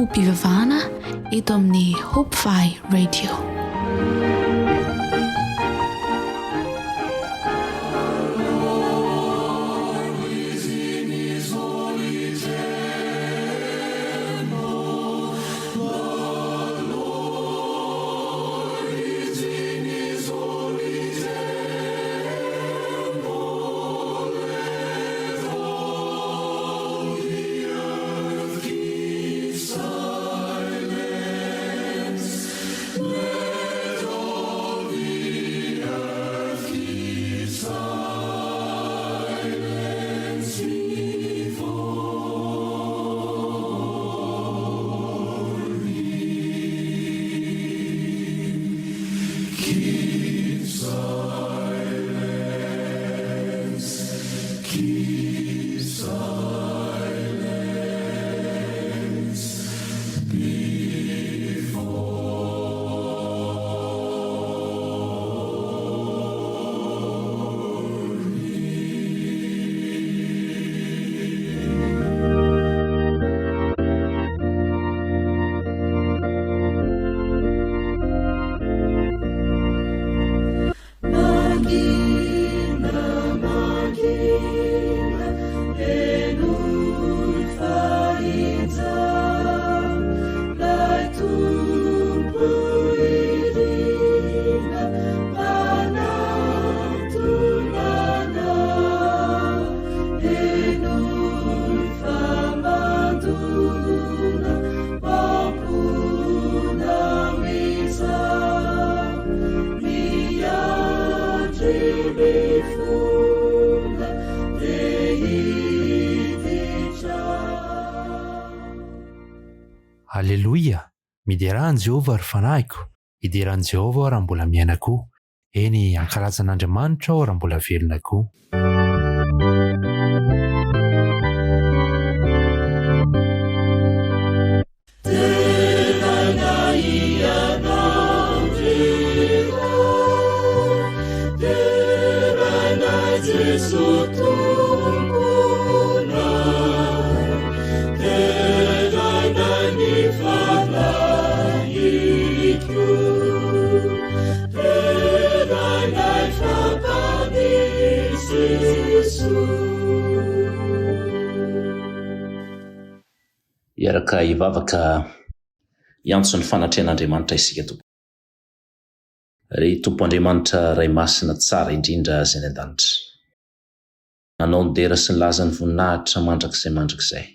fanompoam-pivavahana eto amin'ny Hope Fi Radio. Aleloia! Miderà an'i Jehovah, ry fanahiko, hidera an'i Jehovah aho raha mbola miaina koa. Eny, hankalaza an'Andriamanitra aho raha mbola velona koa. Hiaraka hivavaka hiantso ny fanatrehan'Andriamanitra isika tompoko. Ry Tompo Andriamanitra Ray Masina tsara indrindra izay any an-danitra. Anao ny dera sy ny laza ny voninahitra mandrakizay mandrakizay.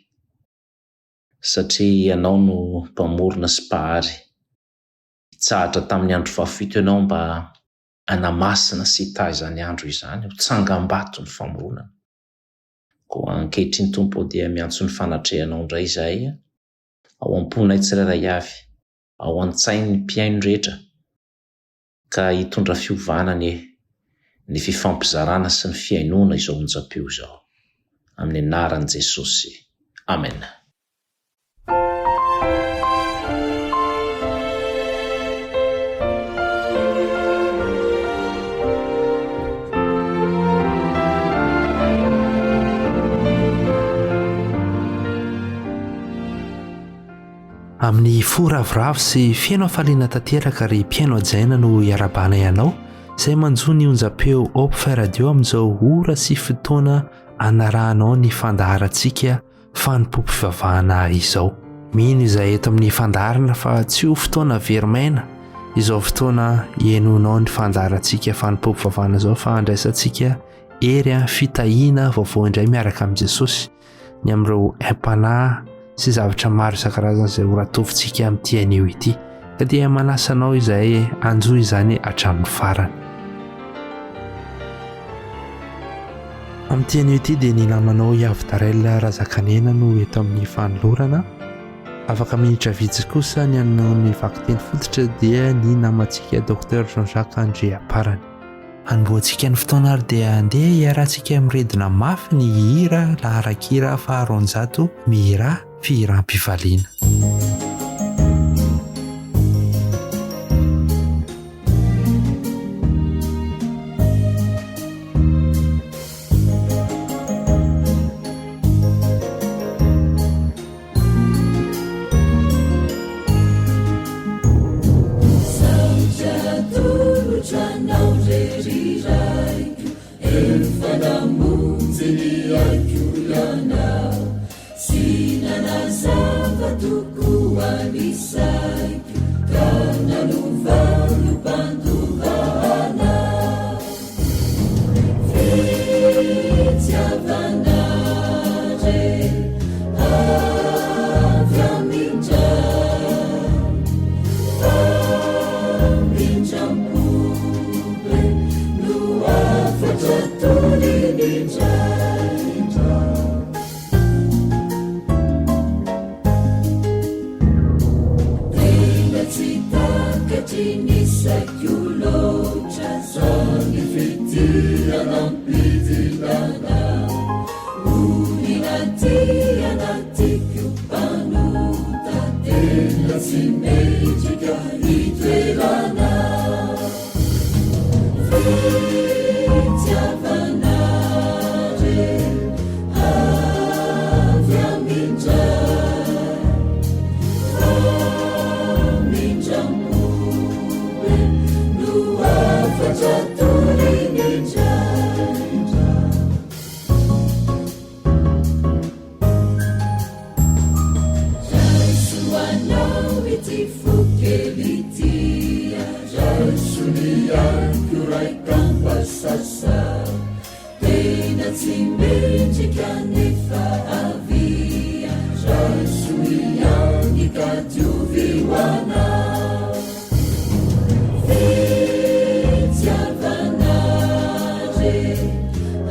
Satria Ianao no Mpamorona sy Mpahary. Nitsahatra tamin'ny andro fahafito Ianao mba hanamasina sy hitahy izany andro izany ho tsangambato ny famoronana. Koa ankehitriny Tompo ô dia miantso ny fanatrehanao indray izahay ao am-ponay tsirairay avy, ao an-tsain'ny mpihaino rehetra, ka hitondra fiovana anie ny fifampizarana sy ny fihainoana izao onjam-peo izao. Amin'ny anaran'i Jesosy. Amena. Amin'ny fo ravoravo sy feno hafaliana tanteraka ry mpihaino hajaina no iarahabanay anao izay manjo ny onjam-peo Opfa Radio amin'izao ora sy fotoana anarahanao ny fandaharantsika fanompoam-pivavahana izao. Mino izahay eto amin'ny fandaharana fa tsy ho fotoana very maina izao fotoana ihainoanao ny fandaharantsika fanompoam-pivavahana izao fa andraisantsika hery, fitahiana vaovao indray miaraka amin'i Jesosy ny amin'ireo aim-panahy sy zavatra maro isan-karazany izay ho ratovintsika amin'ity anio ity. Ka dia manasa anao izahay hanjohy izany hatramin'ny farany. Amin'ity anio ity dia ny namanao Iavo Darel Razakanena no eto amin'ny fanolorana. Afaka minitra vitsy kosa ny hanao ny vakiteny fototra dia ny namantsika Docteur Jean-Jacques Andriamparany. Hanombohantsika ny fotoana ary dia andeha hiarahantsika miredona mafy ny hira laharan-kira faha-200 Mihirà fihiram-pifaliana. anao re ry Raiko Efa namonjy ny aiko Ianao Sy nanazava tokoa ny saiko Ka nanova ho mpandova anao Fitiavana re avy amin-dRay Famindram-po be no hafatra toriny indraindra. Tena tsy takatry ny saiko loatra zany fitia nampidinana Olona tia na tiako mpanota tena tsy mendrika hitoerana Fitiavana re avy amin-dRay Famindram-po be no hafatra toriny indraindra Raiso anao ity fo kely ity Raiso ny aiko raikam-pasasa Tena tsy mendrika nefa avia Raiso ihany ka diovy ho anao Fitiavana re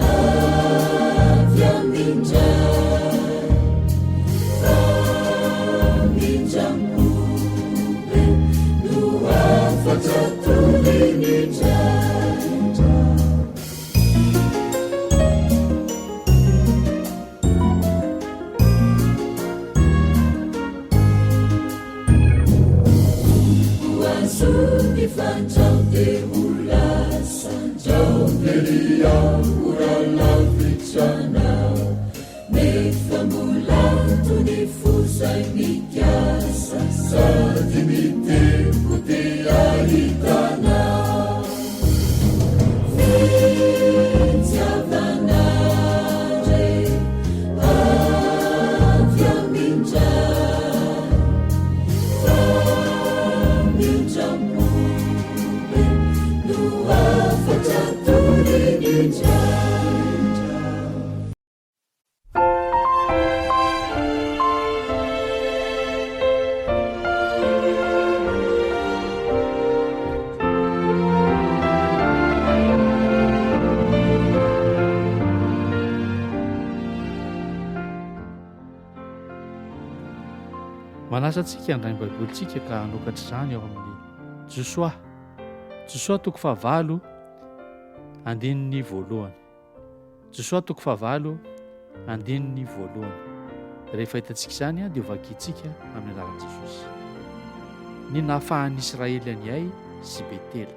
avy amin-dRay Famindram-po be no hafatra toriny indraindra. Fitiavana re avy amin-dRay Famindram-po be no hafatra toriny indraindra. Manasa antsika handray ny Baibolintsika ka hanokatra izany ao amin'ny Josoa. Josoa toko fahavalo andininy voalohany. Josoa toko fahavalo andininy voalohany. Rehefa hitantsika izany dia hovakintsika amin'ny anaran'i Jesosy. Ny nahafahan'ny Israely an'i Ay sy Betela.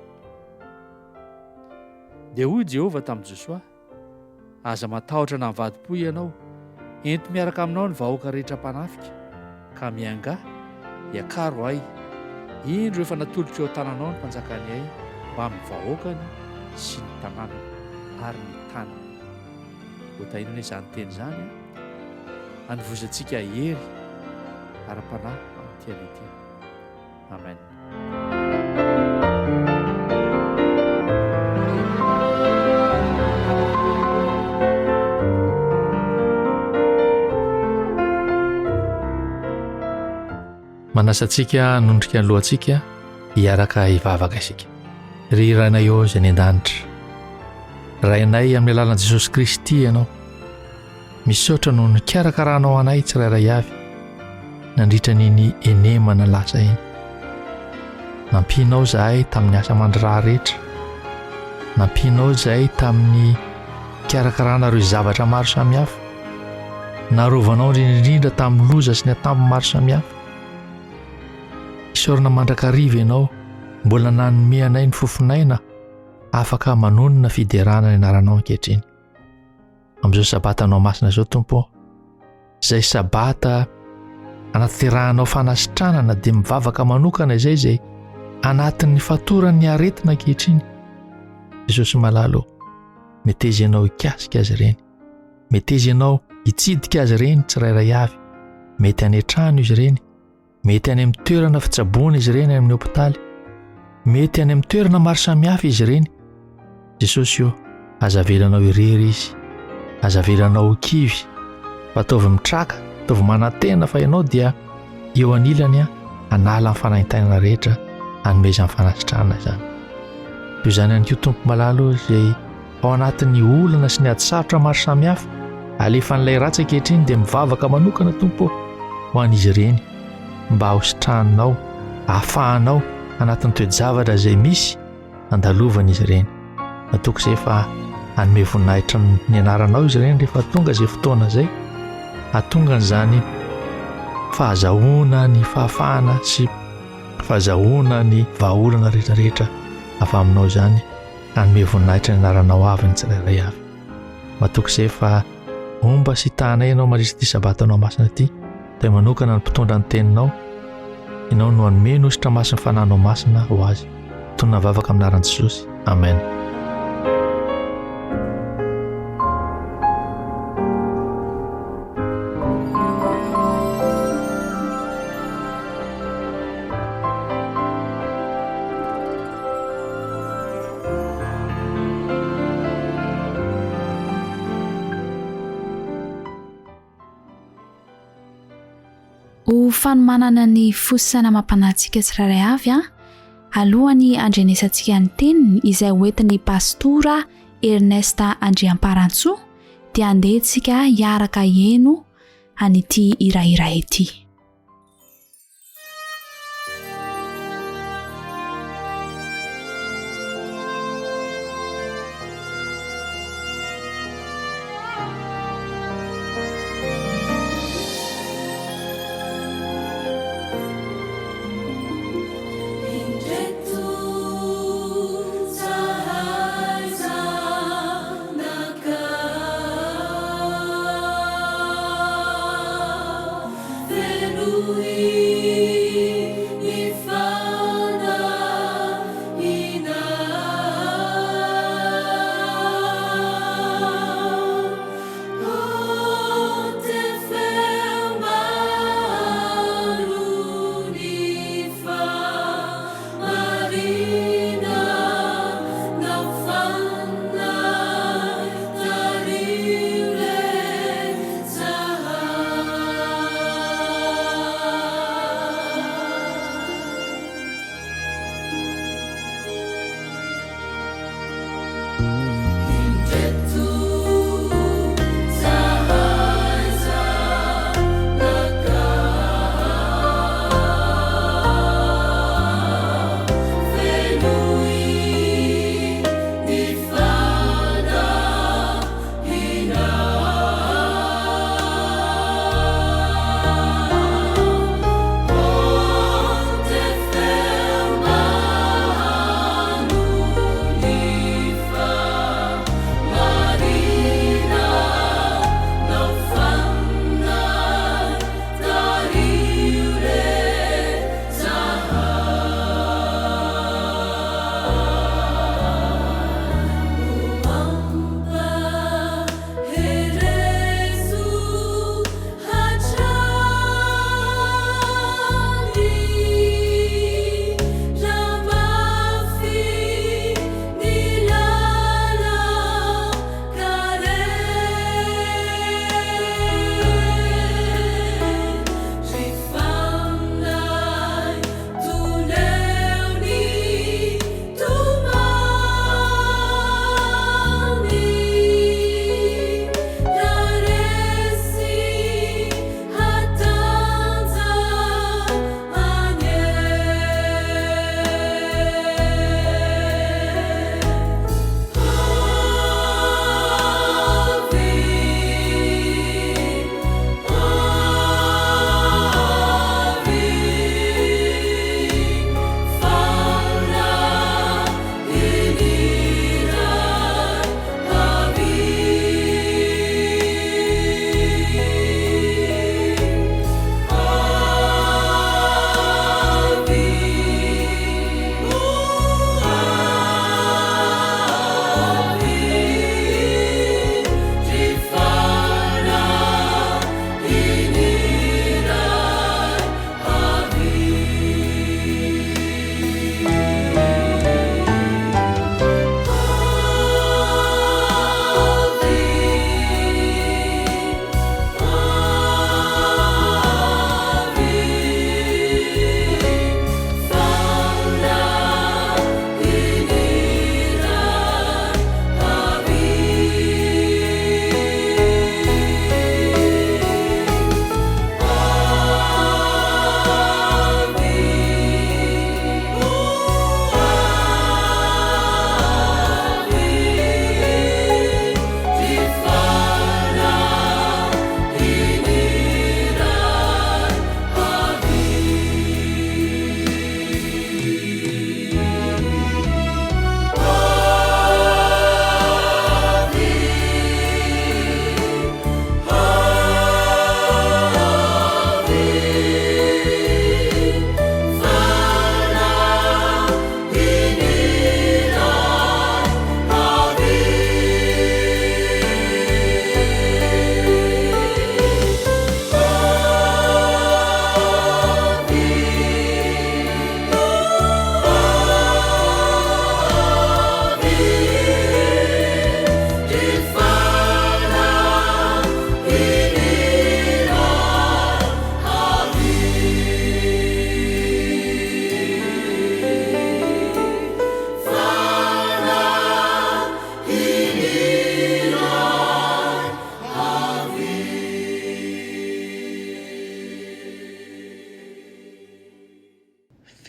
Dia hoy Jehovah tamin'i Josoa, Aza matahotra na mivadi-po ianao, ento miaraka aminao ny vahoaka rehetra mpanafika, ka miangà, iakaro Ay. Indro efa natolotro eo an-tananao ny mpanjakan'i Ay mbamin'ny vahoakany sy ny tanànany ary ny taniny. Hotahiana anie izany teny izany hanovozantsika hery ara-panahy amin'ity anio ity. Amen. Manasa antsika hanondrika ny lohantsika hiaraka hivavaka isika. Ry Rainay ô izay any an-danitra, Rainay amin'ny alalan'i Jesosy Kristy Ianao. Misaotra noho ny nikarakaranao anay tsirairay avy nandritra an'iny enemana lasa iny. Nampianao izahay tamin'ny asa aman-draharaha rehetra. Nampianao izahay tamin'ny fikarakarana ireo zavatra maro samihafa. Narovanao indrindra indrindra tamin'ny loza sy ny atambo maro samihafa. Isaorana mandrakariva ianao mbola nanome anay ny fofon'aina afaka manonona fiderana ny anaranao ankehitriny. Amin'izao sabatanao masina izao Tompo ô, izay sabata anatanterahanao fanasitranana dia mivavaka manokana izay izay anatin'ny fatoran'ny aretina ankehitriny. Jesosy malala ô, meteza ianao hikasika azy ireny. Meteza ianao hitsidika azy ireny tsirairay avy. Mety any an-trano izy ireny, mety any amin'ny toerana fitsaboana izy ireny any amin'ny hopitaly, mety any amin'ny toerana maro samihafa izy ireny. Jesosy ô, aza avelanao irery izy, aza avelanao ho kivy, fa ataovy mitraka, ataovy manantena fa ianao dia eo anilany hanala ny fanaintainana rehetra, hanomezan'ny fanasitranana izany. Toy izany ihany koa Tompo malala ô, izay ao anatin'ny olana sy ny ady sarotra maro samihafa alefan'ilay ratsy ankehitriny dia mivavaka manokana Tompo ho an'izy ireny mba ho sitraninao, ahafahanao anatin'ny toe-javatra izay misy andalovana izy ireny. Matoky izay fa hanome voninahitra ny anaranao izy ireny rehefa tonga izay fotoana izay. Hahatonga an'izany fahazahoana ny fahafahana sy fahazahoana ny vahaolana rehetrarehetra avy aminao izany hanome voninahitra ny anaranao avy ny tsirairay avy. Matoky izay fa homba sy tahanay ianao mandritra ity sabatanao masina ity, dia manokana ny mpitondra ny teninao, ianao no hanome ny hosotra masin'ny fananao masina ho azy. Tonona vavaka amin'ny anaran'i Jesosy. Amen. Ho fanomanana ny fo sy saina amam-panahintsika tsirairay avy, alohan'ny handrenesantsika ny teniny izay hoentin'ny Pastora Ernest Andriamparantsoa dia andeha tsika hiaraka hihaino an'ity hira iray ity.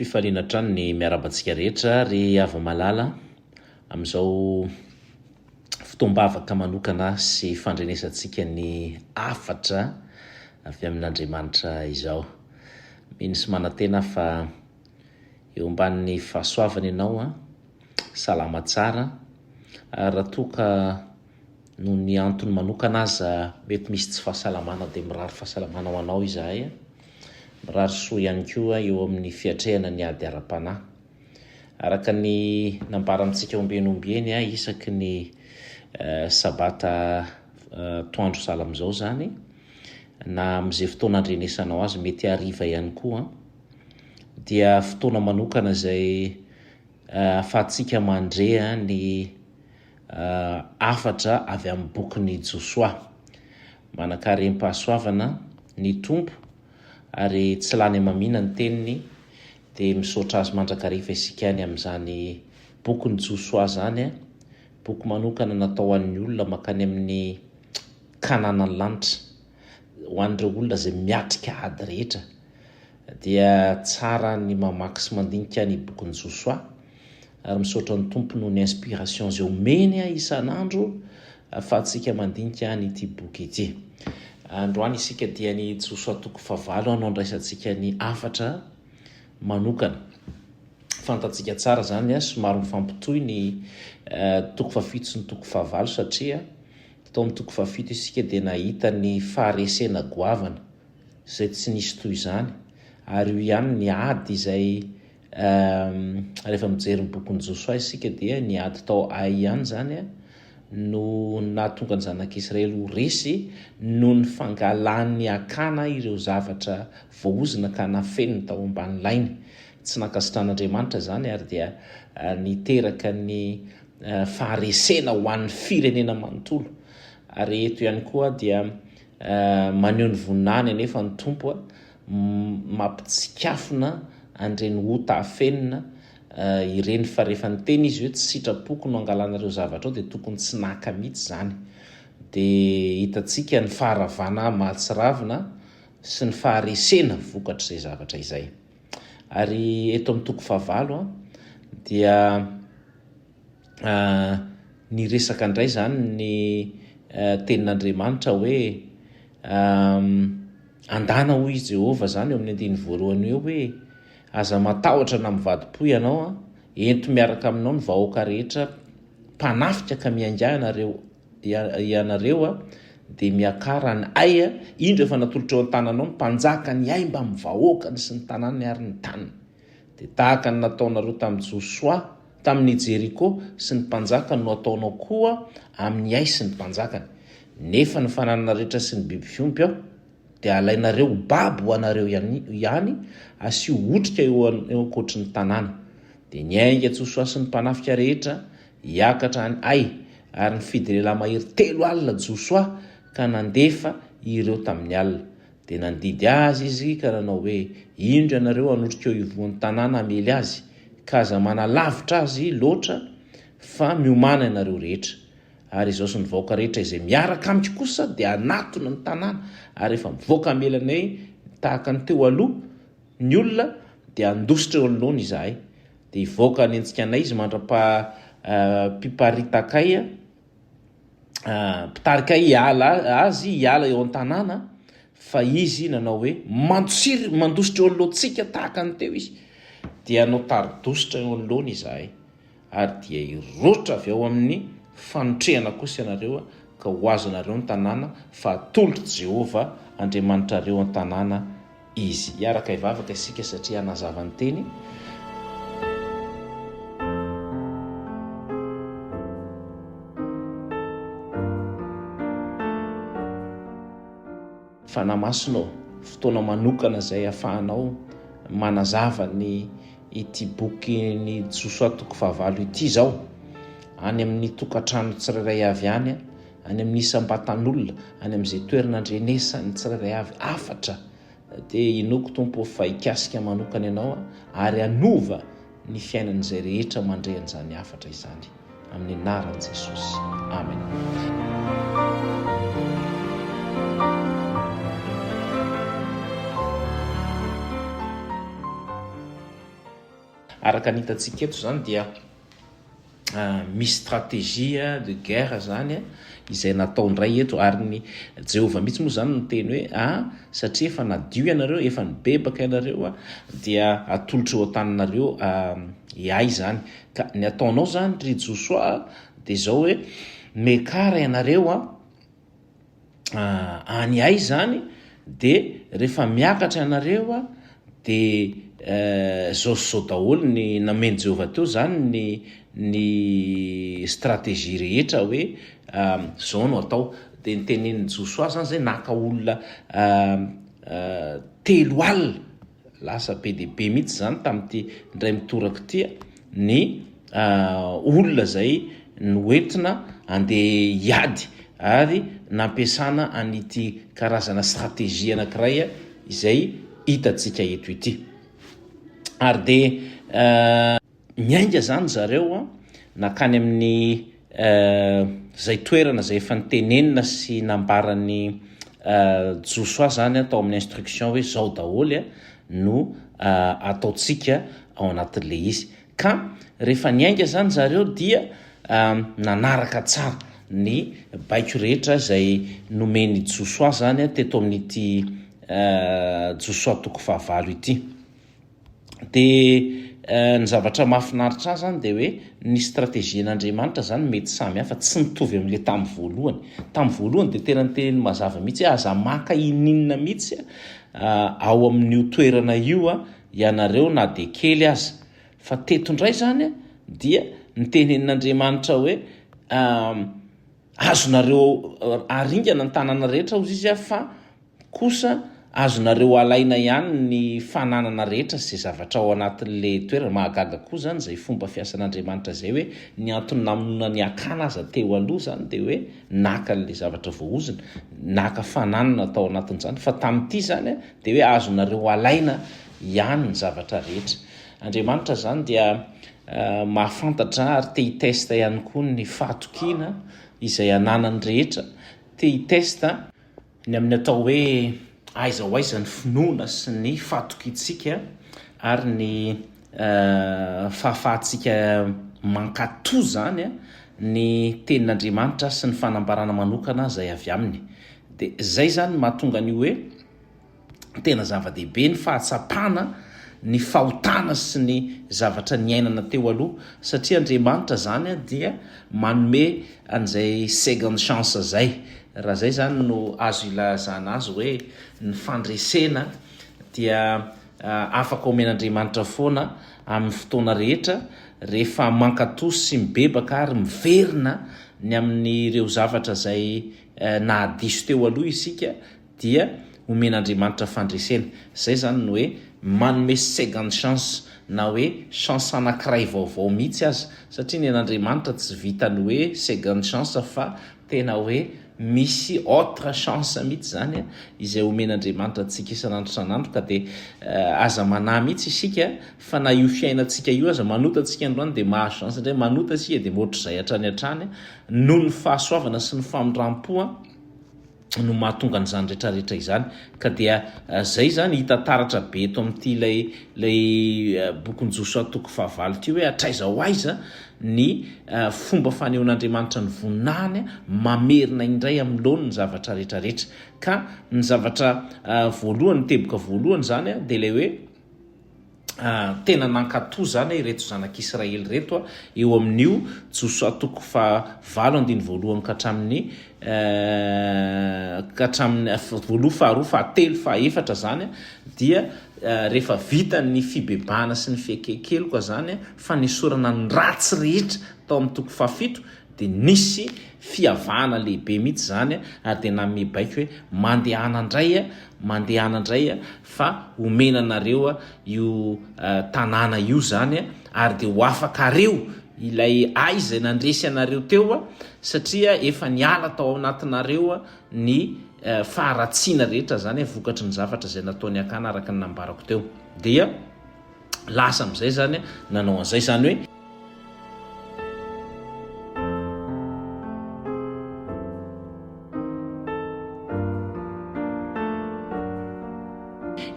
Fifaliana hatrany ny miarahaba antsika rehetra ry hava-malala amin'izao fotoam-bavaka manokana sy fandrenesantsika ny hafatra avy amin'Andriamanitra izao. Mino sy manantena aho fa eo ambanin'ny fahasoavana ianao, salama tsara ary raha toa ka Noho ny antony manokana aza mety misy tsy fahasalamana dia mirary fahasalamana ho anao izahay. Mirary soa ihany koa eo amin'ny fiatrehana ny ady ara-panahy. Araka ny nambara amintsika ombieny ombieny isaky ny sabata atoandro sahala amin'izao izany na amin'izay fotoana andrenesanao azy mety hariva ihany koa dia fotoana manokana izay ahafahantsika mandre ny hafatra avy amin'ny bokin'i Josoa. Manan-karem-pahasoavana ny Tompo ary tsy lany hamamiana ny teniny, dia misaotra Azy mandrakariva isika any amin'izany bokin'i Josoa izany, boky manokana natao ho an'ny olona mankany amin'ny Kananan'ny lanitra, ho an'ireo olona izay miatrika ady rehetra. Dia tsara ny mamaky sy mandinika ny bokin'i Josoa ary misaotra ny Tompo noho ny inspiration izay omeny ahy isan'andro ahafahantsika mandinika an'ity boky ity. Androany isika dia ny Josoa toko fahavalo no andraisantsika ny hafatra manokana. Fantatsika tsara izany, somary mifampitohy ny toko fahafito sy ny toko fahavalo satria tao amin'ny toko fahafito isika dia nahita ny faharesena goavana izay tsy nisy toy izany, ary io ihany ny ady izay rehefa mijery ny bokin'i Josoa isika dia ny ady tao Ay ihany izany no nahatonga ny zanak'Israely ho resy noho ny fangalan'i Akana ireo zavatra voaozona ka nafeniny tao ambany lainy. Tsy nankasitrahan'Andriamanitra izany ary dia niteraka ny faharesena ho an'ny firenena manontolo. Ary eto ihany koa dia Maneho ny voninahiny anefa ny Tompo, mampitsikafona an'ireny ota afenina ireny fa rehefa niteny izy hoe tsy sitrapoko no angalanareo zavatra ao dia tokony tsy naka mihitsy izany. Dia hitantsika ny faharavana mahatsiravina sy ny faharesena vokatr'izay zavatra izay. Ary eto amin'ny toko fahavalo dia Niresaka indray izany ny Tenin'Andriamanitra hoe, Andana hoy i Jehovah izany eo amin'ny andininy voalohany eo hoe, Aza matahotra na mivadi-po ianao, ento miaraka aminao ny vahoaka rehetra mpanafika ka miaingà ianareo, ianareo dia miakara any Ay, indro efa natolotra eo an-tananao ny mpanjakan'i Ay mbamin'ny vahoakany sy ny tanànany ary ny taniny. Dia tahaka ny nataonareo tamin'i Josoa, tamin'i Jeriko sy ny mpanjakany no hataonao koa amin'i Ay sy ny mpanjakany. Nefa ny fananana rehetra sy ny biby fiompy aho dia halainareo ho babo ho anareo ihany, asio otrika eo ankoatry ny tanàna. Dia niainga Josoa sy ny mpanafika rehetra hiakatra any Ay, ary nifidy lehilahy mahery 30 Josoa ka nandefa ireo tamin'ny alina. Dia nandidy azy izy ka nanao hoe, Indro ianareo hanotrika eo ivohon'ny tanàna hamely azy, ka aza manalavitra azy loatra, fa miomàna ianareo rehetra. Ary izaho sy ny vahoaka rehetra izay miaraka amiko kosa dia hanatona ny tanàna, ary rehefa mivoaka hamely anay tahaka ny teo aloha ny olona, dia handositra eo anoloany izahay. Dia hivoaka hanenjika anay izy mandra-piparitakay. Mpitarika hiala azy hiala eo an-tanàna fa izy nanao hoe mandosiry mandositra eo anoloantsika tahaka ny teo izy dia hanao tari-dositra eo anoloany izahay ary dia hiroatra avy ao amin'ny fanotrehana kosa ianareo ka ho azonareo ny tanàna fa atolotr'i Jehovah Andriamanitrareo an-tanàna Izy. Hiaraka hivavaka isika satria hanazava ny teny. Fanahy Masina ô, fotoana manokana izay ahafahanao manazava ny ity bokin'i Josoa toko fahavalo ity izao, any amin'ny tokantrano tsirairay avy any, any amin'ny isam-batan'olona, any amin'izay toerana andrenesan'ny tsirairay avy hafatra, dia inoako Tompo ô fa hikasika manokana Ianao ary hanova ny fiainan'izay rehetra mandre an'izany hafatra izany. Amin'ny anaran'i Jesosy. Amen. Araka ny hitantsika eto izany dia misy stratégie de guerre izany izay natao indray eto ary ny Jehovah mihitsy moa izany niteny hoe a satria efa nadio ianareo, efa nibebaka ianareo dia atolotro eo an-taninareo i Ay izany. Ka ny ataonao izany ry Josoa dia izao hoe miakara ianareo any Ay izany dia rehefa miakatra ianareo dia zao sy zao daholo ny namen'i Jehovah teo izany ny ny stratégie rehetra hoe zao no atao. Dia nitenenin'i Josoa izany izay naka olona 30 lasa be dia be mihitsy izany tamin'ity indray mitoraka ity ny olona izay noentina andeha hiady ary nampiasana an'ity karazana stratégie anankiray izay hitantsika eto ity. Ary dia niainga izany zareo nankany amin'ny izay toerana izay efa nitenenina sy nambaran'i Josoa izany tao amin'ny instruction hoe izao daholo no ataontsika ao anatin'ilay izy. Ka rehefa niainga izany zareo dia nanaraka tsara ny baiko rehetra izay nomen'i Josoa izany teto amin'ity Josoa toko fahavalo ity. Dia ny zavatra mahafinaritra ahy izany dia hoe ny stratégie-n'Andriamanitra izany mety samy hafa, tsy mitovy amin'ilay tamin'ny voalohany. Tamin'ny voalohany dia tena niteneniny mazava mihitsy hoe aza maka ininona mihitsy ao amin'io toerana io ianareo na dia kely aza. Fa teto indray izany dia nitenenin'Andriamanitra hoe azonareo aringana ny tanàna rehetra hozy izy fa kosa azonareo alaina ihany ny fananana rehetra sy izay zavatra ao anatin'ilay toerana. Mahagaga koa izany izay fomba fiasan'Andriamanitra izay hoe ny antony namonoana an'i Akana aza teo aloha izany dia hoe naka an'ilay zavatra voaozona, naka fananana tao anatin'izany. Fa tamin'ity izany dia hoe azonareo alaina ihany ny zavatra rehetra. Andriamanitra izany dia mahafantatra ary te hi-test ihany koa ny fahatokiana izay ananany rehetra, te hi-test ny amin'ny atao hoe aiza ho aiza ny finoana sy ny fahatokiantsika ary ny fahafahantsika mankatò izany ny tenin'Andriamanitra sy ny fanambarana manokana izay avy aminy. Dia izay izany no mahatonga an'io hoe tena zava-dehibe ny fahatsapana ny fahotana sy ny zavatra niainana teo aloha satria Andriamanitra zany dia manome an'izay second chance zay. Raha zay zany no azo ilazana azy hoe ny fandresena dia afaka omen'Andriamanitra foana amin'ny fotoana rehetra rehefa mankatò sy mibebaka ary miverina ny amin'ireo zavatra izay nahadiso teo aloha isika dia omen'Andriamanitra fandresena. Izay izany no hoe manome second chance na hoe chance anankiray vaovao mihitsy aza satria ny an'Andriamanitra tsy vitan'ny hoe second chance fa tena hoe misy autre chance mihitsy izany izay omen'Andriamanitra antsika isan'andro isan'andro ka dia aza manahy mihitsy isika fa na io fiainantsika io aza manota antsika androany dia mahazo chance indray, manota isika dia ohatr'izay hatrany hatrany noho ny fahasoavana sy ny famindram-po no mahatonga an'izany rehetra rehetra izany ka dia zay izany hita taratra be eto amin'ity ilay ilay bokin'i Josoa toko fahavalo ity hoe hatraiza ho aiza ny fomba fanehoan'Andriamanitra ny voninahiny mamerina indray amin'ny laoniny ny zavatra rehetra rehetra ka ny zavatra voalohany ny teboka voalohany izany dia ilay hoe tena nankatò izany ireto zanak'Israely ireto eo amin'io Josoa toko fahavalo andiny voalohany ka hatramin'ny ka hatramin'ny voaloha faharoa fahatelo fahaefatra izany dia rehefa vita ny fibebahana sy ny fiakekeloka izany fanesorana ny ratsy rehetra tao amin'ny toko fahafito dia nisy fiavahana lehibe mihitsy izany ary dia nanome baiko hoe mandehana indray mandehana indray fa homena anareo io tanàna io izany ary dia ho afakareo ilay ahy izay nandresy anareo teo satria efa niala tao anatinareo ny faharatsiana rehetra izany vokatry ny zavatra izay nataon'i Akana araka ny nambarako teo. Dia lasa amin'izay izany nanao an'izay izany hoe.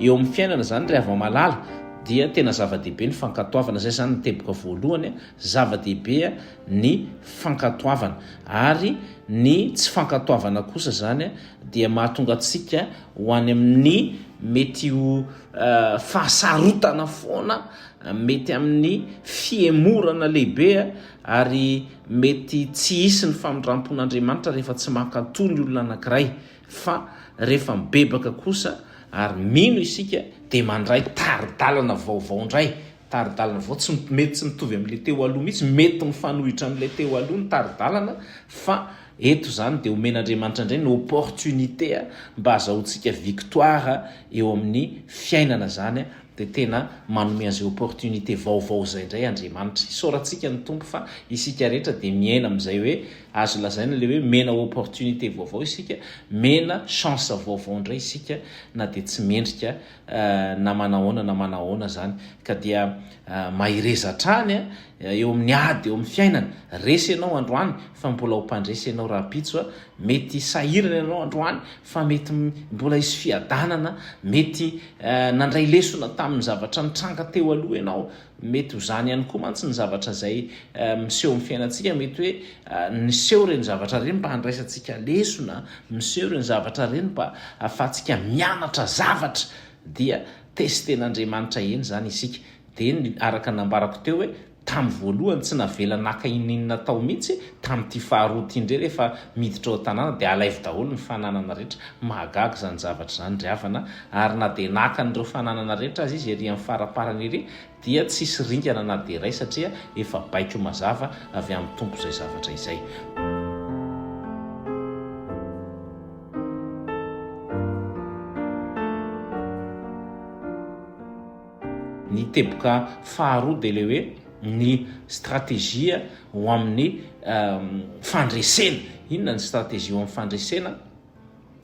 Eo amin'ny fiainana izany ry hava-malala. Dia tena zava-dehibe ny fankatoavana, izay izany ny teboka voalohany, zava-dehibe ny fankatoavana. Ary ny tsy fankatoavana kosa izany dia mahatonga antsika ho any amin'ny mety ho fahasarotana foana, mety amin'ny fihemorana lehibe ary mety tsy hisy ny famindram-pon'Andriamanitra rehefa tsy mankatò ny olona anankiray. Fa rehefa mibebaka kosa ary mino isika dia mandray tari-dalana vaovao indray, tari-dalana vaovao tsy mety tsy mitovy amin'ilay teo aloha mihitsy, mety mifanohitra amin'ilay teo aloha ny tari-dalana fa eto izany dia omen'Andriamanitra indray ny opportunité mba hazahoantsika victoire eo amin'ny fiainana izany dia tena manome an'izay opportunité vaovao izay indray Andriamanitra. Isaorantsika ny Tompo fa isika rehetra dia miaina amin'izay hoe Azo lazaina ilay hoe mena opportunité vaovao isika, mena chance vaovao indray isika na dia tsy mendrika na manahoana na manahoana izany. Ka dia mahereza hatrany eo amin'ny ady eo amin'ny fiainana. Resy ianao androany fa mbola ho mpandresy ianao rahampitso. Mety sahirana ianao androany fa mety mbola hisy fiadanana, mety nandray lesona tamin'ny zavatra nitranga teo aloha ianao. Mety ho izany ihany koa mantsy ny zavatra izay miseho amin'ny fiainantsika, mety hoe niseho ireny zavatra ireny mba handraisantsika lesona, miseho ireny zavatra ireny mba ahafahantsika mianatra zavatra, dia testen'Andriamanitra eny izany isika. Dia ny araka ny nambarako teo hoe tamin'ny voalohany tsy navela naka inoninona tao mihitsy, tamin'ity faharoa ity indray rehefa miditra ao an-tanàna dia alaivo daholo ny fananana rehetra. Mahagaga izany zavatra izany ry havana, ary na dia naka an'ireo fananana rehetra aza izy ery amin'ny faraparany ery dia tsisy ringana na dia iray satria efa baiko mazava avy amin'ny Tompo izay zavatra izay. Ny teboka faharoa dia ilay hoe ny stratégie ho amin'ny fandresena. Inona ny stratégie ho amin'ny fandresena?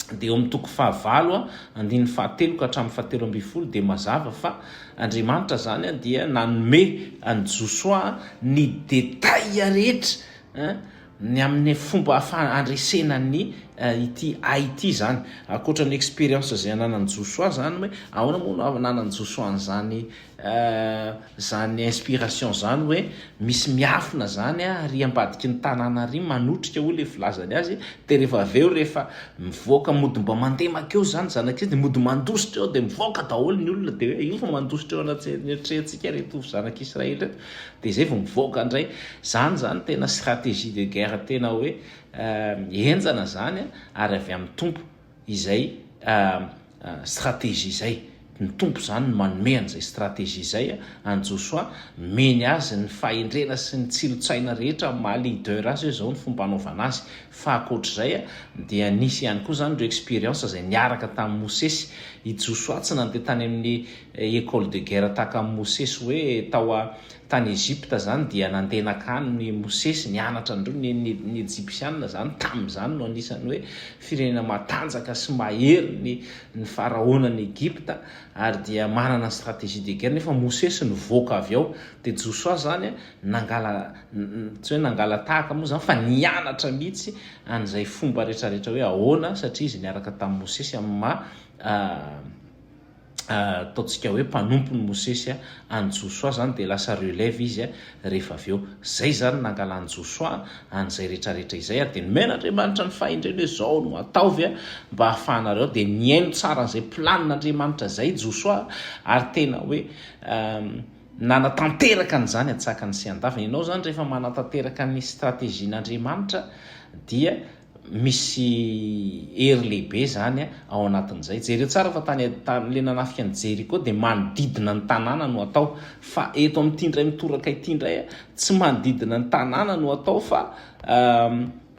Dia eo amin'ny toko fahavalo, andininy fahatelo ka hatramin'ny fahatelo ambin'ny folo dia mazava fa Andriamanitra izany dia nanome an'i Josoa ny détail rehetra ny amin'ny fomba handresena ny ity ay ity izany. Ankoatra ny expérience izay ananan'i Josoa izany hoe ahoana moa no ananan'i Josoa an'izany Zany inspiration zany hoe misy miafina zany ary ambadiky ny tanàna ary manotrika hoy le filazany azy de rehefa avy eo rehefa mivoaka mody mba mandeha makeo zany zanak'izy de mody mandositra eo de mivoaka daholo ny olona de hoe io fa mandositra eo anatrehantsika reto zanak'Israely reto de zay vao mivoaka ndray zany zany tena stratégie de guerre tena hoe henjana zany ary avy amin'ny Tompo. izay stratégie izay. Ny Tompo izany no manome an'izay stratégie izay an'i Josoa, nomeny azy ny fahendrena sy ny tsiron-tsaina rehetra amin'ny maha leader azy hoe izao ny fomba anaovana azy. Fa ankoatr'izay dia nisy ihany koa izany ireo expérience izay niaraka tamin'i Mosesy. I Josoa tsy nandeha tany amin'ny école de guerre tahaka an'i Mosesy hoe tao Tany Egypta izany dia nandeha nankany i Mosesy nianatra an'ireo, ny ny ny Ejipsianina izany tamin'izany no anisan'ny hoe firenena matanjaka sy mahery ny ny faraonan'i Egypta ary dia manana ny stratégie de guerre nefa Mosesy nivoaka avy ao dia Josoa izany nangala tsy hoe nangala-tahaka moa izany fa nianatra mihitsy an'izay fomba rehetrarehetra hoe ahoana satria izy niaraka tamin'i Mosesy amin'ny maha ataontsika hoe mpanompon'i Mosesy an'i Josoa izany dia lasa relève izy rehefa avy eo. Izay izany nangalan'i Josoa an'izay rehetrarehetra izay ary dia nomen'Andriamanitra ny fahendrena hoe izao no ataovy mba hahafahanareo dia nihaino tsara an'izay planin'Andriamanitra izay Josoa ary tena hoe nanatanteraka an'izany an-tsakany sy an-davany. Ianao izany rehefa manatanteraka ny stratégie-n'Andriamanitra dia Misy hery lehibe izany ao anatin'izay. Jereo tsara fa tany tamin'ilay nanafika an'i Jeriko dia manodidina ny tanàna no atao. Fa eto amin'ity indray mitoraka ity indray tsy manodidina ny tanàna no atao fa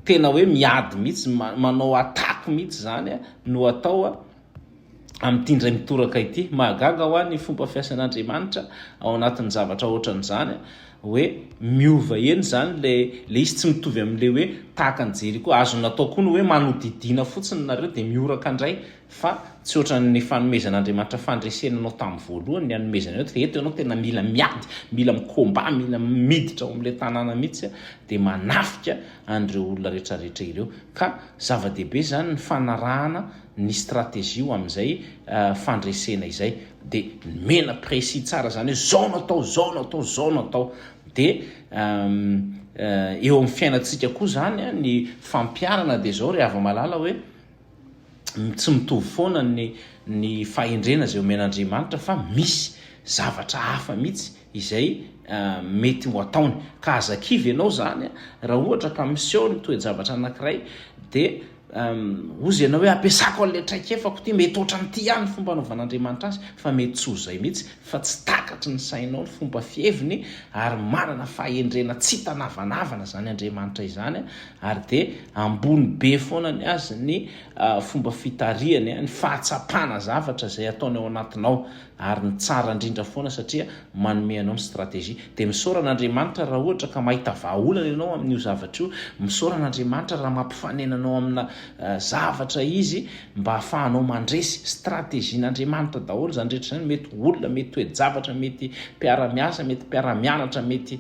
tena hoe miady mihitsy, manao attaque mihitsy izany no atao. amin'ity indray mitoraka ity. Mahagaga hoa ny fomba fiasan'Andriamanitra ao anatin'ny zavatra ohatran'izany hoe miova eny izany le le izy tsy mitovy amin'le hoe tahaka an'i Jeriko. Azony natao koa ny hoe manodidina fotsiny nareo dia mihoraka indray. Fa tsy ohatran'ny fanomezan'Andriamanitra fandresena anao tamin'ny voalohany ny hanomezany anao eto, fa eto ianao tena mila miady, mila mi-combat, mila miditra ao amin'ilay tanàna mihitsy dia manafika an'ireo olona rehetrarehetra ireo. Ka zava-dehibe izany ny fanarahana ny stratégie ho amin'izay fandresena izay. Dia nomena précis tsara izany hoe izao no atao, izao no atao, izao no atao. Dia eo amin'ny fiainantsika koa izany ny fampiharana dia izao ry hava-malala hoe, tsy mitovy foana ny ny fahendrena izay omen'Andriamanitra fa misy zavatra hafa mihitsy izay mety ho ataony. Ka aza kivy ianao izany raha ohatra ka miseho ny toe-javatra anankiray dia hozy ianao hoe ampiasako an'ilay traikefako ity, mety ohatran'ity ihany ny fomba anaovan'Andriamanitra azy fa mety tsy ho izay mihitsy fa tsy takatry ny sainao ny fomba fiheviny ary manana fahendrena tsy hita navanavana izany Andriamanitra izany ary dia ambony be foana ny azy ny fomba fitarihany, ny fahatsapana zavatra izay ataony ao anatinao ary ny tsara indrindra foana satria manome anao ny stratégie. Dia misaora an'Andriamanitra raha ohatra ka mahita vahaolana ianao amin'io zavatra io, misaora an'Andriamanitra raha mampifanena anao amina zavatra Izy mba hahafahanao mandresy. Stratégie-n'Andriamanitra daholo izany rehetra izany, mety olona, mety toe-javatra, mety mpiara-miasa, mety mpiara-mianatra, mety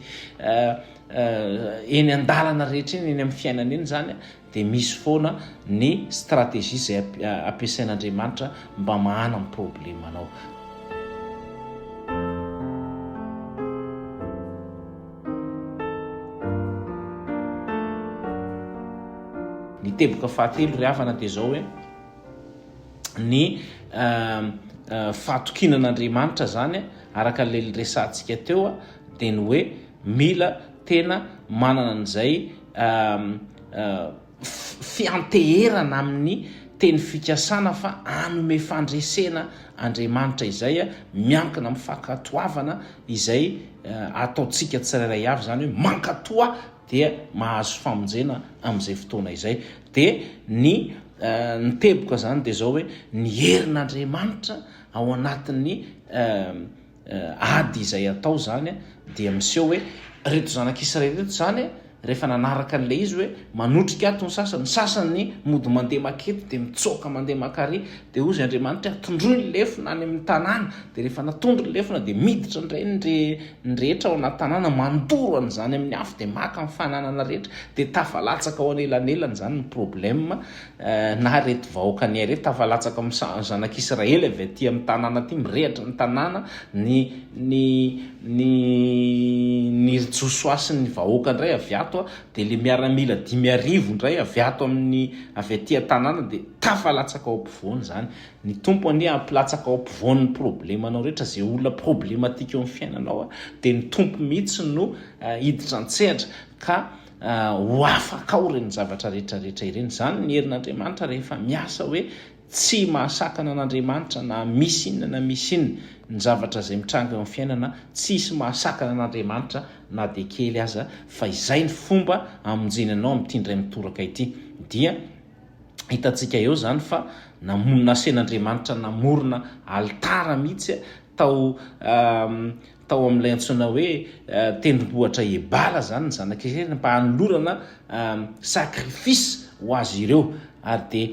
Eny an-dalana rehetra eny, eny amin'ny fiainana eny izany dia misy foana ny stratégie izay ampiasain'Andriamanitra mba hamahana ny problemanao. Ny teboka fahatelo ry havana dia izao hoe ny fahatokiana an'Andriamanitra izany araka ilay niresahantsika teo dia ny hoe Mila tena manana an'izay fianteherana amin'ny teny fikasana fa hanome fandresena Andriamanitra izay miankina amin'ny fankatoavana izay ataontsika tsirairay avy, izany hoe mankatoa dia mahazo famonjena amin'izay fotoana izay. Dia ny ny teboka izany dia izao hoe ny herin'Andriamanitra ao anatin'ny ady izay atao izany dia miseho hoe ireto zanak'Israely ireto izany rehefa nanaraka an'ilay izy hoe manotrika ato ny sasany, ny sasany mody mandeha maketo dia mitsoaka mandeha makary, dia hozy Andriamanitra tondroy ny lefona any amin'ny tanàna, dia rehefa natondro ny lefona dia miditra indray ny re, ny rehetra ao anaty tanàna mandoro an'izany amin'ny afo dia maka ny fananana rehetra, dia tafalatsaka ao anelanelany izany ny problème. Na reto vahoakan'i Ay reto tafalatsaka amin'ny zanak'Israely avy aty amin'ny tanàna aty, mirehitra ny tanàna, ny ny ny ny ry Josoa sy ny vahoaka indray avy ato, dia le miaramila 5000 indray avy ato amin'ny avy aty an-tanàna dia tafalatsaka ao ampovoany izany. Ny Tompo anie hampilatsaka ao ampovoan'ny problemanao rehetra, izay olona problematique eo amin'ny fiainanao dia ny Tompo mihitsy no hiditra an-tsehatra ka Ho afaka ao ireny zavatra rehetra rehetra ireny. Izany ny herin'Andriamanitra rehefa miasa hoe tsy mahasakana an'Andriamanitra na misy inona na misy inona ny zavatra izay mitranga eo amin'ny fiainana, tsy hisy mahasakana an'Andriamanitra na dia kely aza fa izay ny fomba hamonjeny anao amin'ity indray mitoraka ity. Dia hitantsika eo izany fa nasen'Andriamanitra namorona alitara mihitsy tao tao amin'ilay antsoina hoe tendrombohitra Ebala izany ny zanak'Israely mba hanolorana sacrifice ho azy ireo ary dia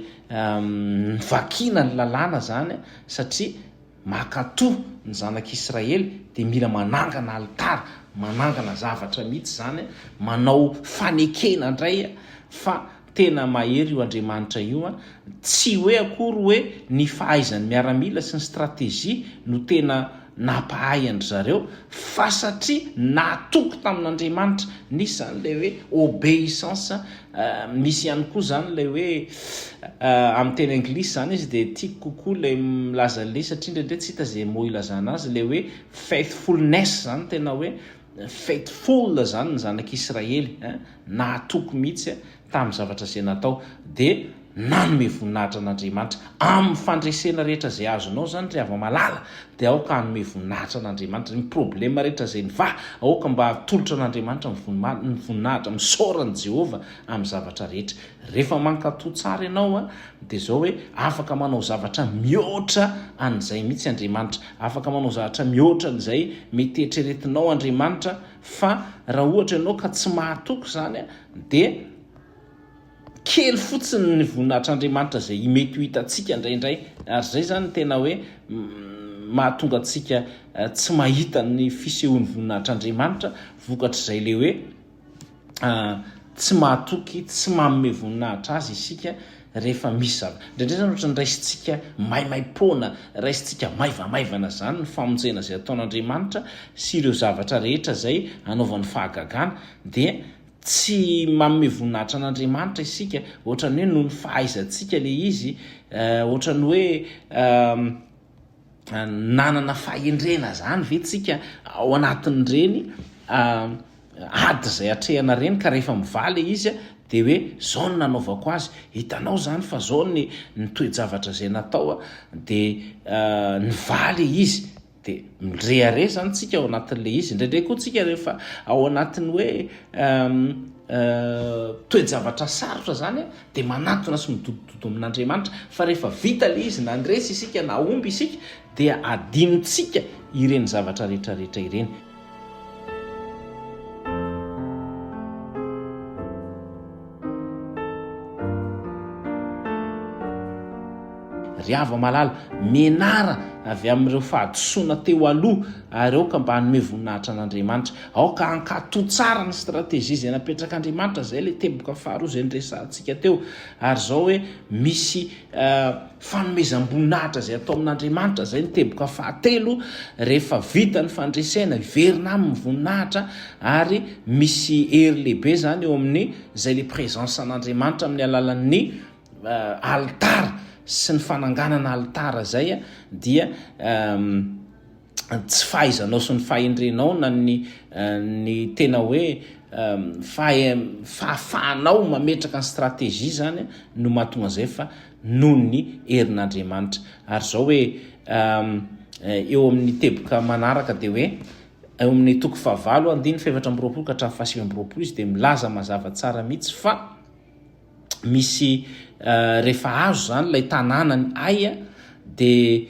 nivakiana ny lalàna izany satria mankatò ny zanak'Israely dia mila manangana alitara, manangana zavatra mihitsy izany, manao fanekena indray fa Tena mahery io Andriamanitra io an! Tsy hoe akory hoe ny fahaizan'ny miaramila sy ny stratégie no tena nampahay an-dry zareo fa satria natoky tamin'Andriamanitra. Nisy izany ilay hoe obéissance, misy ihany koa izany ilay hoe amin'ny teny anglisy izany izy dia tiako kokoa ilay milaza an'ilay izy satria indraindray tsy hita izay mot ilazana azy, ilay hoe faithfulness izany tena hoe Faithful zany ny zanak'Israely eh, nahatoky mihitsy tamin'ny zavatra izay natao, dia nanome voninahitra an'Andriamanitra. Amin'ny fandresena rehetra izay azonao izany ry hava-malala, dia aoka hanome voninahitra an'Andriamanitra. Ny problema rehetra izay nivaha, aoka mba hatolotra an'Andriamanitra ny voninahitra. Misaora an'i Jehovah amin'ny zavatra rehetra. Rehefa mankatò tsara ianao dia izao hoe afaka manao zavatra mihoatra an'izay mihitsy Andriamanitra. Afaka manao zavatra mihoatra an'izay mety eritreretinao Andriamanitra fa raha ohatra ianao ka tsy mahatoky izany dia. Kely fotsiny ny voninahitr'Andriamanitra izay mety ho hitantsika indraindray, ary izay izany no tena hoe mahatonga antsika tsy mahita ny fisehoan'ny voninahitr'Andriamanitra, vokatr'izay ilay hoe tsy mahatoky, tsy manome voninahitra Azy isika rehefa misy zavatra. Indraindray izany ohatran'ny raisintsika maimaim-poana, raisintsika maivamaivana izany ny famonjena izay ataon'Andriamanitra sy ireo zavatra rehetra izay anaovany fahagagana, dia Tsy manome voninahitra an'Andriamanitra isika, ohatran'ny hoe noho ny fahaizantsika ilay izy, ohatran'ny hoe nanana fahendrena izany ve tsika ao anatin'ireny ady izay atrehana ireny ka rehefa mivaha ilay izy dia hoe izao no nanaovako azy, hitanao izany fa izao ny ny toe-javatra izay natao dia nivaha ilay izy. Dia mirehareha izany tsika ao anatin'ilay izy. Indraindray koa tsika rehefa ao anatin'ny hoe toe-javatra sarotra izany dia manatona sy midodododo amin'Andriamanitra. Fa rehefa vita ilay izy, nandresy isika, nahomby isika, dia adinontsika ireny zavatra rehetra rehetra ireny. Ry hava-malala, mianara avy amin'ireo fahadisoana teo aloha ary aoka mba hanome voninahitra an'Andriamanitra. Aoka hankatò tsara ny stratégie izay napetrak'Andriamanitra, izay ilay teboka faharoa izay noresahantsika teo. Ary izao hoe misy fanomezam-boninahitra izay atao amin'Andriamanitra, izay ny teboka fahatelo, rehefa vita ny fandresena, hiverina aminy ny voninahitra ary misy hery lehibe izany eo amin'ny izay ilay présence an'Andriamanitra amin'ny alalan'ny alitara sy ny fananganana alitara izay dia tsy fahaizanao sy ny fahendrenao na ny ny tena hoe fahafahanao mametraka ny stratégie zany no mahatonga an'izay fa noho ny herin'Andriamanitra. Ary izao hoe eo amin'ny teboka manaraka dia hoe eo amin'ny toko fahavalo andininy fahefatra amby roapolo ka hatramin'ny fahasivy amby roapolo izy dia milaza mazava tsara mihitsy fa misy rehefa azo zany ilay tanàna ny Ay dia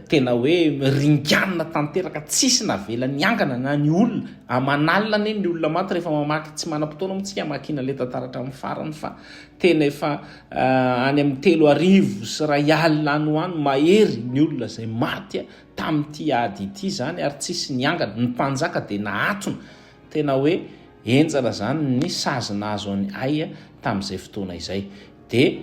tena hoe ringanina tanteraka tsisy navela niangana na ny olona aman'alina anie ny olona maty rehefa mamaky tsy manam-potoana moa tsika hamakiana ilay tantara hatramin'ny farany fa tena efa any amin'ny 2300 any ho any mahery ny olona izay maty tamin'ity ady ity izany ary tsisy niangana ny mpanjaka dia nahatona Tena hoe henjana izany ny sazy nahazo an'i Ay tamin'izay fotoana izay. Dia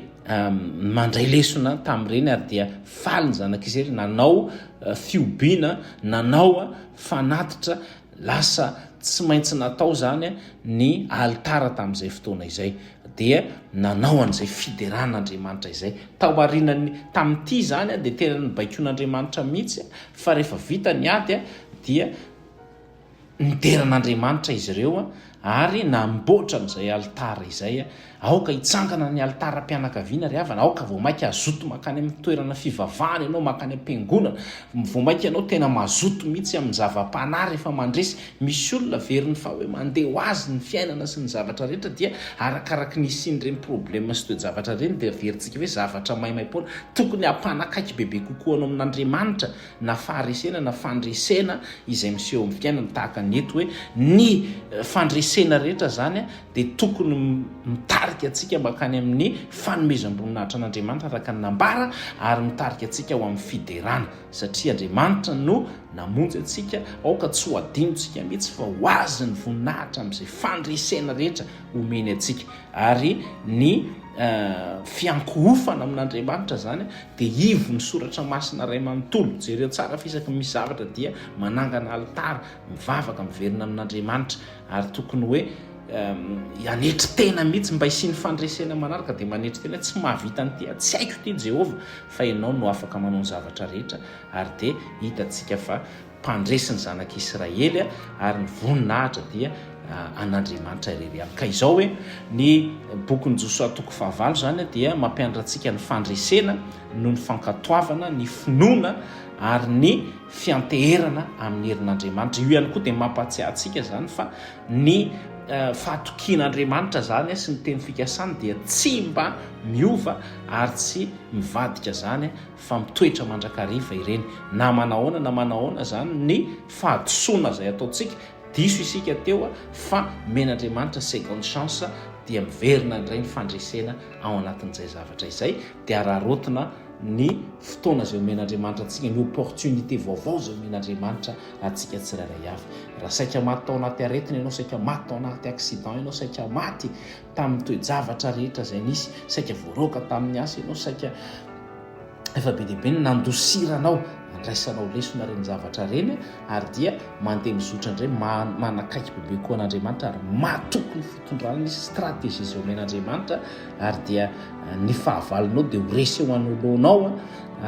mandray lesona tamin'ireny ary dia faly ny zanak'Israely nanao fihobiana, nanao fanatitra, lasa tsy maintsy natao izany ny alitara tamin'izay fotoana izay. Dia nanao an'izay fiderana Andriamanitra izay. Tao aorianan'ny, tamin'ity izany dia tena nobaikoin'Andriamanitra mihitsy fa rehefa vita ny ady dia Nidera an'Andriamanitra izy ireo ary namboatra an'izay alitara izay. Aoka hitsangana ny alitaram-pianakaviana ry havana, aoka vao mainka hazoto mankany amin'ny toerana fivavahana ianao, mankany am-piangonana, vao mainka ianao tena mazoto mihitsy amin'ny zava-panahy rehefa mandresy. Misy olona averiny fa hoe mandeha ho azy ny fiainana sy ny zavatra rehetra dia arakaraky ny hisian'ireny problème sy toe-javatra ireny dia averintsika hoe zavatra maimaim-poana. Tokony hampanakaiky bebe kokoa anao amin'Andriamanitra na faharesena na fandresena izay miseho amin'ny fiainana, tahaka ny eto hoe ny fandresena rehetra izany dia tokony mitarika antsika mankany amin'ny fanomezam-boninahitra an'Andriamanitra araka ny nambara ary mitarika antsika ho amin'ny fiderana satria Andriamanitra no namonjy antsika, aoka tsy ho adinontsika mihitsy fa ho azy ny voninahitra amin'izay fandresena rehetra omeny antsika. Ary ny fiankohofana amin'Andriamanitra izany dia ivon'ny soratra masina iray manontolo. Jereo tsara fa isaky ny misy zavatra dia manangana alitara, mivavaka, miverina amin'Andriamanitra. Ary tokony hoe hanetry tena mihitsy mba hisian'ny fandresena manaraka dia manetry tena hoe tsy mahavita an'ity aho, tsy haiko ity Jehovah fa Ianao no afaka manao ny zavatra rehetra. Ary dia hitantsika fa Mpandresy ny zanak'Israely ary ny voninahitra dia an'Andriamanitra irery ihany. Ka izao hoe, ny bokin'i Josoa toko fahavalo izany dia mampianatra antsika ny fandresena noho ny fankatoavana, ny finoana ary ny fianteherana amin'ny herin'Andriamanitra. Io ihany koa dia mampahatsiahy antsika izany fa ny fahatokian'Andriamanitra izany sy ny teny fikasany dia tsy mba miova ary tsy mivadika izany fa mitoetra mandrakariva ireny. Na manahoana na manahoana izany ny fahadisoana izay ataontsika. Diso isika teo fa omen'Andriamanitra seconde chance dia miverina indray ny fandresena ao anatin'izay zavatra izay dia araraotina ny fotoana izay omen'Andriamanitra antsika, ny opportunité vaovao izay omen'Andriamanitra antsika tsirairay avy. Raha saika maty tao anaty aretina ianao, saika maty tao anaty accident ianao, saika maty tamin'ny toe-javatra rehetra izay nisy, saika voaroaka tamin'ny asa ianao, saika efa be dia be ny nandosiranao, andraisanao lesona ireny zavatra ireny ary dia mandeha mizotra indray manakaiky bebe koa an'Andriamanitra ary matoky ny fitondrany ny stratégie izay omen'Andriamanitra ary dia eh, ny fahavalonao dia ho resy eo anoloanao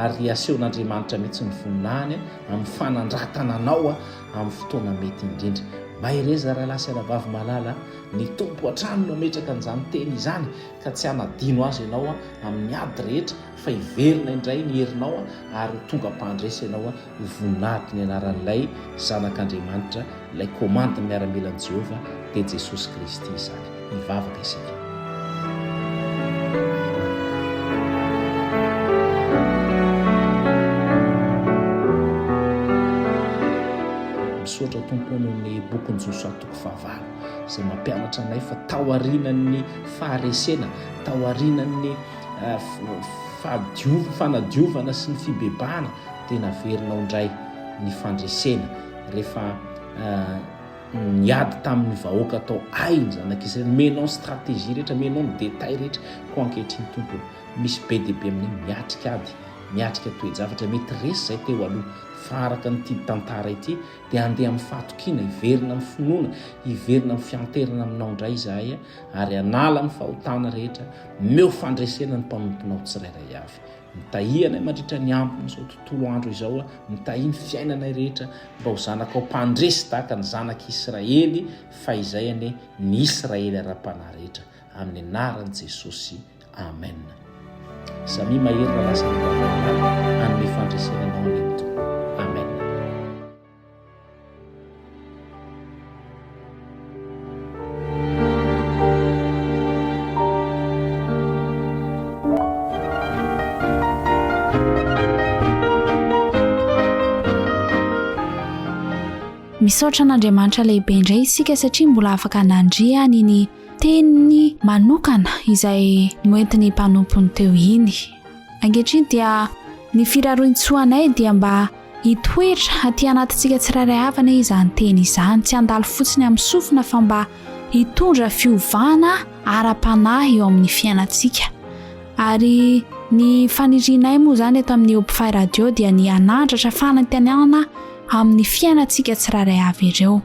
ary asehon'Andriamanitra mihitsy ny voninahiny amin'ny fanandratana anao amin'ny fotoana mety indrindra. Mahereza rahalahy sy anabavy malala, ny Tompo hatrany no ametraka an'izany teny izany ka tsy hanadino azy ianao amin'ny ady rehetra fa hiverina indray ny herinao ary ho tonga mpandresy ianao ho voninahitry ny anaran'ilay Zanak'Andriamanitra, ilay komandin'ny miaramilan'i Jehovah, dia Jesosy Kristy izany. Hivavaka isika. Misaotra Tompo noho ny bokin'i Josoa toko fahavalo izay mampianatra anay fa taorian'ny faharesena, taorian'ny Fadio, fanadiovana sy ny fibebahana dia naverinao indray ny fandresena rehefa niady tamin'ny vahoaka tao Ay ny zanak'Israely. Nomenao ny stratégie rehetra, nomenao ny détail rehetra. Koa ankehitriny Tompo, misy be dia be aminay miatrika ady, miatrika toe-javatra mety resy izay teo aloha, fa araka an'ity tantara ity dia handeha amin'ny fahatokiana, hiverina amin'ny finoana, hiverina amin'ny fianterana aminao indray izahay ary hanala ny fahotana rehetra, Omeo fandresena ny mpanomponao tsirairay avy. Mitahia anay mandritra ny ambin'izao tontolo andro izao, mitahia ny fiainanay rehetra mba ho zanakao mpandresy tahaka ny zanak'Israely fahizay anie ny Israely ara-panahy rehetra. Amin'ny anaran'i Jesosy. Amen. Samia mahery raha lasa ny vavahana hanome fandresena anao anie ny Tompo. Amen. Misaotra an'Andriamanitra lehibe indray isika satria mbola afaka nandre an'iny teniny manokana izay noentin'ny mpanompony teo iny. Ankehitriny dia ny firarointsoanay dia mba Hitoetra aty anatintsika tsirairay avy anie izany teny izany, tsy handalo fotsiny amin'ny sofina fa mba hitondra fiovana ara-panahy eo amin'ny fiainantsika. Ary ny fanirianay moa izany eto amin'ny Hopfy Radio dia ny hanandratra fanantenana amin'ny fiainantsika tsirairay avy ireo.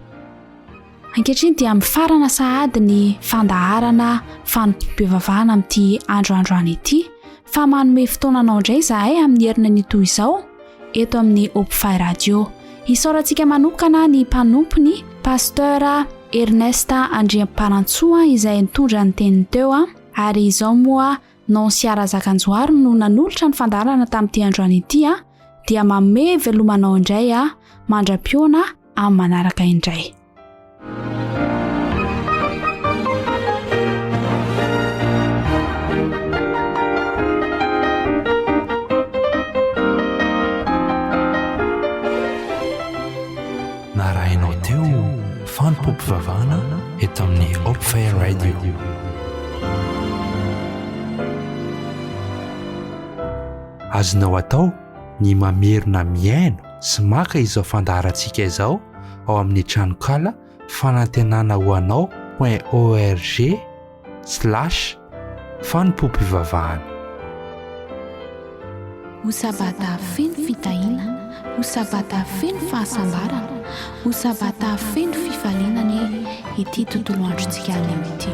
Ankehitriny dia mifarana sahady ny fandaharana fanompoam-pivavahana amin'ity andro androany ity fa manome fotoana anao indray izahay amin'ny herinanio toy izao eto amin'ny Hopfy Radio. Isaorantsika manokana ny mpanompony Pasteur Ernest Andriamparantsoa izay nitondra ny teniny teo ary izao moa Noncia Razakanjohary no nanolotra ny fandaharana tamin'ity androany ity dia manome veloma anao indray mandra-pihaona amin'ny manaraka indray. Narahinao teo fanompoam-pivavahana eto amin'ny Hope Radio. Azonao atao ny mamerina mihaino sy maka izao fandaharantsika izao ao amin'ny tranonkala fanantenana ho anao point org slash fanompoam-pivavahana. Ho sabata feno fitahiana, ho sabata feno fahasambarana, ho sabata feno fifaliana anie ity tontolo androntsika anio ity.